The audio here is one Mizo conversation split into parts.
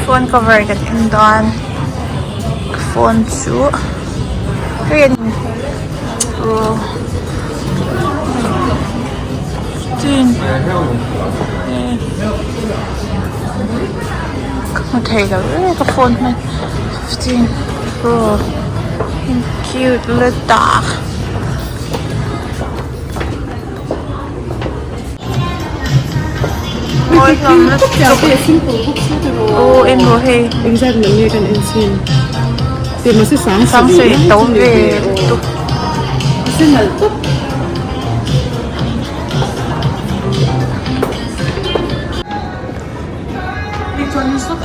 Phone cover kan en dawn phone chu hei a ni aw tin ka hmu thei lo e ka phone hman 15 pro cute lutuk. Aw en rawh hei Engzat man nge kan en chin Tih mahse sang sang sarih to ve lutuk Mahse nalh tawp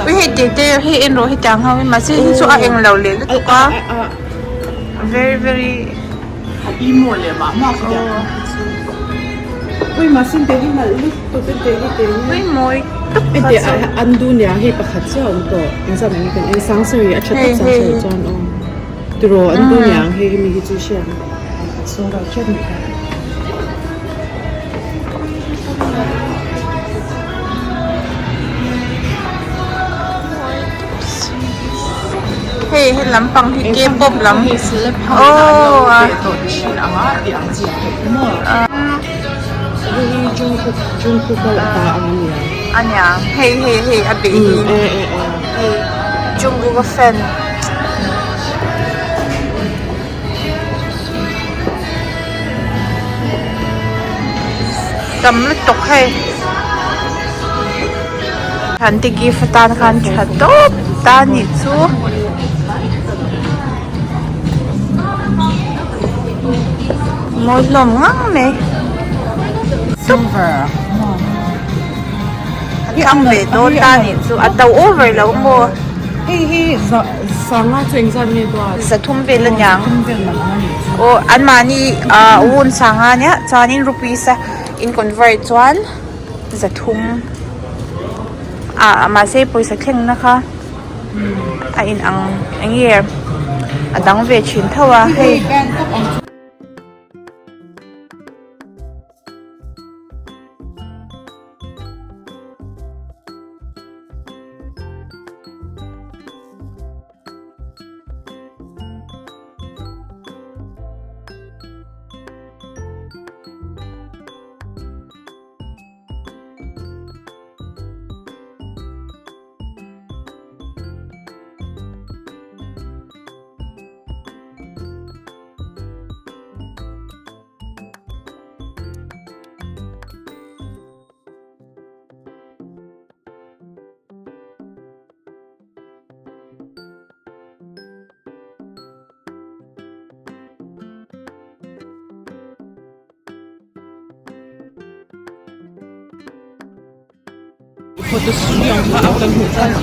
Ui hei te te hei en rawh hetiang ho hi mahse hei chu a englo leh lutuk a very very A imo leh mah mah khi tiang ang khi chu. Ui mahse te hi nalh lutuk e te hi te hi. Ui mawi tak kha chu. Ente an du nia hei pakhat chiah a awm tawh engzat ang kan en sang sarih a tha tak sang sarih chuan aw tiraw an du nia ang hei hemi hi chu hriat sold out tep mai kha. Hei he lampang hi K-pop lam aww a ania hei hei hei a beh hi hei Jungkook a fan. Tam lutuk hei an ti gift atan khan tha tawp ta nih chu mawi hlawm ngang mai a thang ve dawn ta nih chu a to over lo maw. Hei hi sanga chu engzat nge duat? Zathum vel a niang. Aw anmahni ah wun sanga nia chuanin rupees a in convert chuan zathum ah mahse pawisa thlengna kha a in ang eng nge a dang ve thin tho a hei.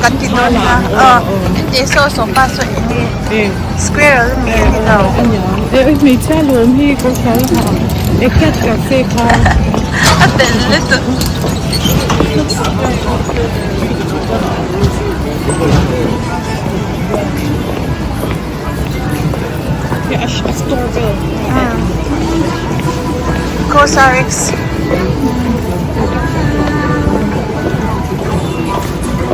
Kan ti dawn a aw heti saw sofa saw eng nge square ami a ni lo. Hmeichhia lawm hi kawrthal ha e cat cafe kha a tel lutuk. A store vel Cosrx.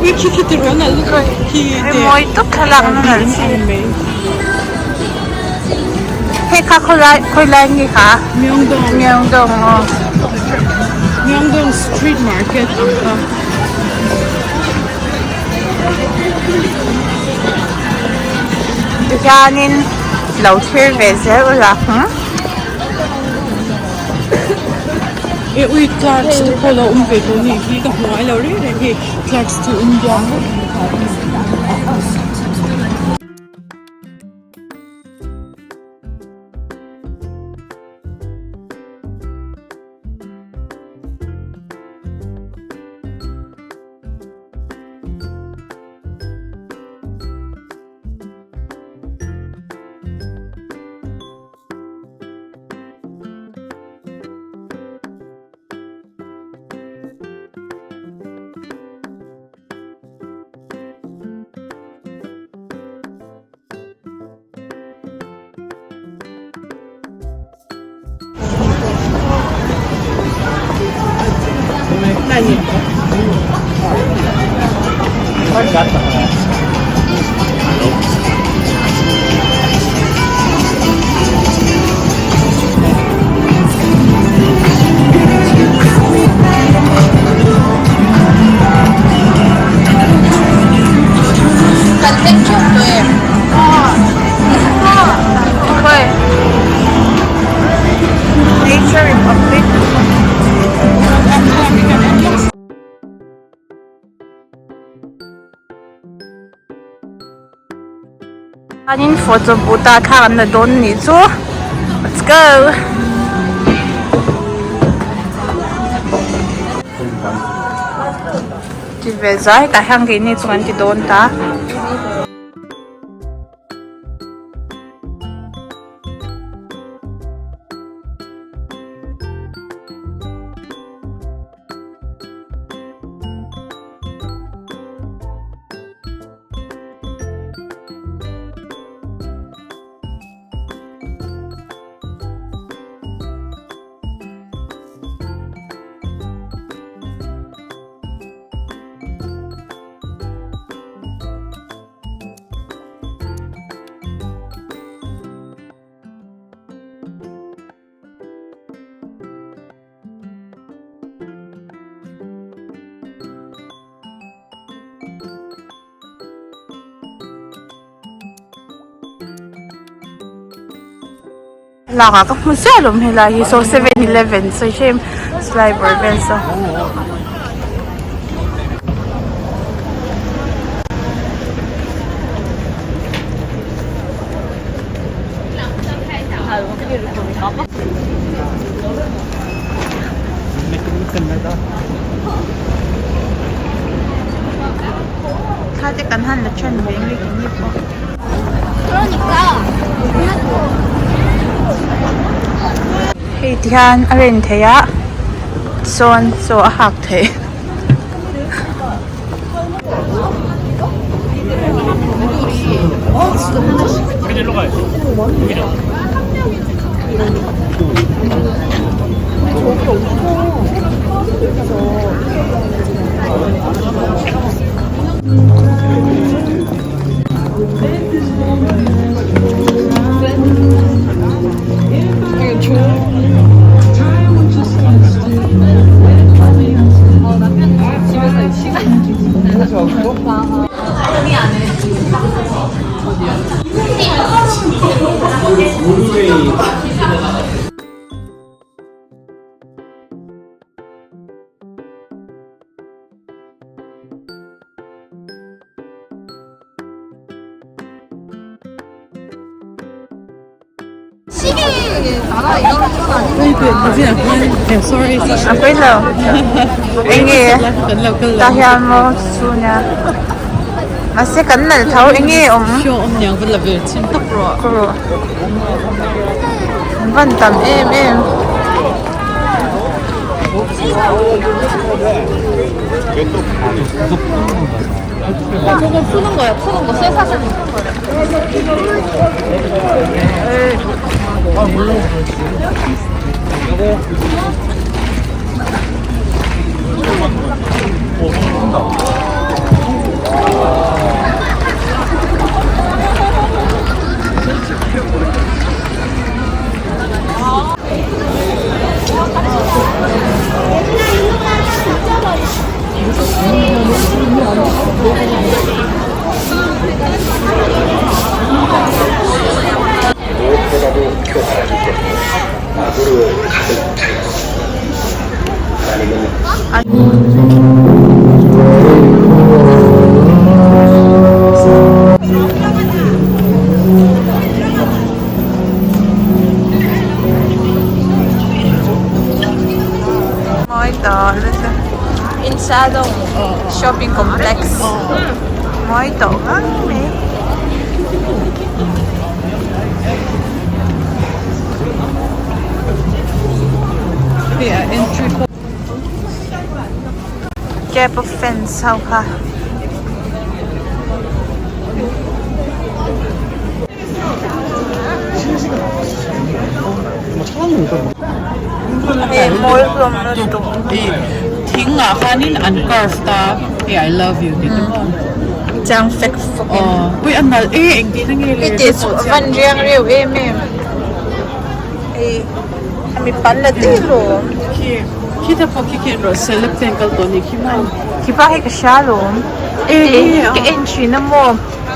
Ui khi khi ti rawn nalh lutuk khi te mawi tawp thlalak na nalh chi hei kha khawilai khawilai nge kha Myeongdong Myeongdong aw Myeongdong street market ang kha. Tihianin lo thlir ve zel ula hm. E ui Clarks te pawh lo awm ve tawh nih hi ka hmu ngai lo reng reng hei Clarks chu India ngawt a ni. Chuanin photo booth ah thla kan la dawn anih chu let's go. Ti ve zai tah hian keini chu kan ti dawn ta. Lakah ka hmu chiah lo helai hi saw 7-eleven sawi hrem chulai bawr vel saw. Thla te kan han la then ve nge ti ni pawh. Hei ti hian a ren theih a sawn chaw a hak theih. A pawi lo enge tah hian maw chu nia mahse kan nalh tho enge awm van tam em em. Mawi tawh lutuk Insadong shopping complex mawi tawh ngang mai. K-pop fans ho kha. Hei mawi hlawm lutuk. Thing ah khanin an curve ta hei I love you tih te pawh. Chiang fek fawk in. Ui a nalh e engtin nge le. Hei tih chu a van riang reuh em em. Hei a mi pan la tih lawm. Khi khi te pawh khi khi an rawh celeb te an kal tawh ni khi maw. Khi pa hei ka hria lawm. Ka en thin a maw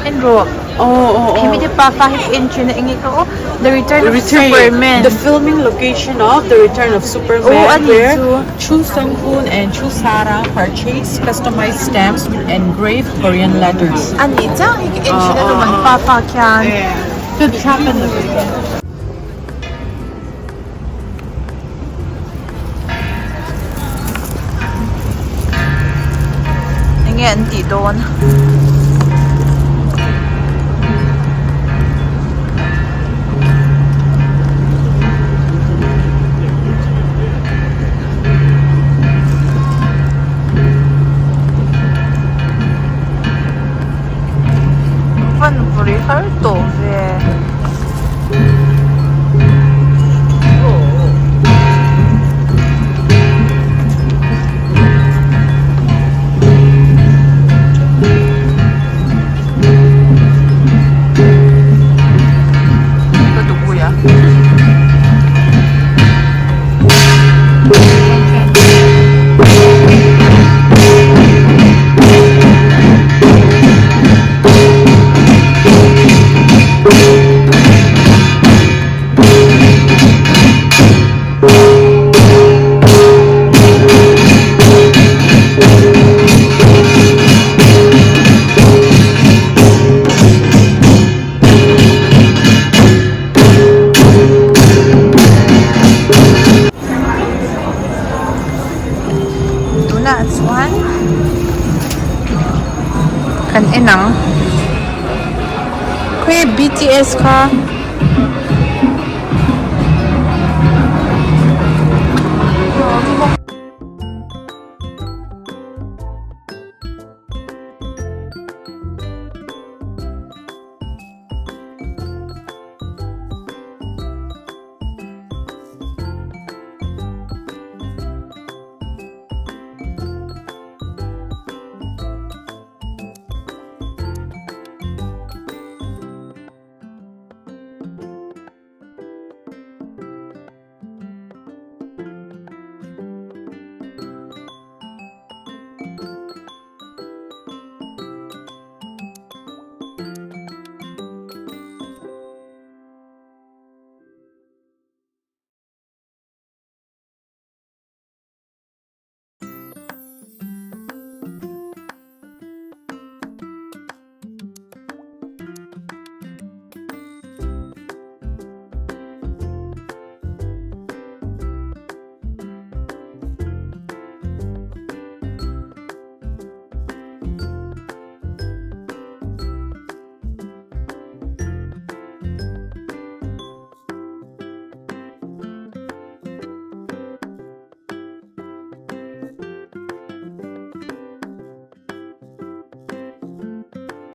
en rawh. Hemi te pafa hi ka en thin a enge ka aw The Return of Superman. The filming location of The Return of Superman where Chu Sung Hoon and Chu Sarang purchase customized stamps with engraved Korean letters. A nih chiang hi ka en thin a lawm an pafa khian. Enge an tih dawn? Van vawrh har tawh ve. Ka duh pui a. Tunah chuan kan en ang. Khawi BTS kha.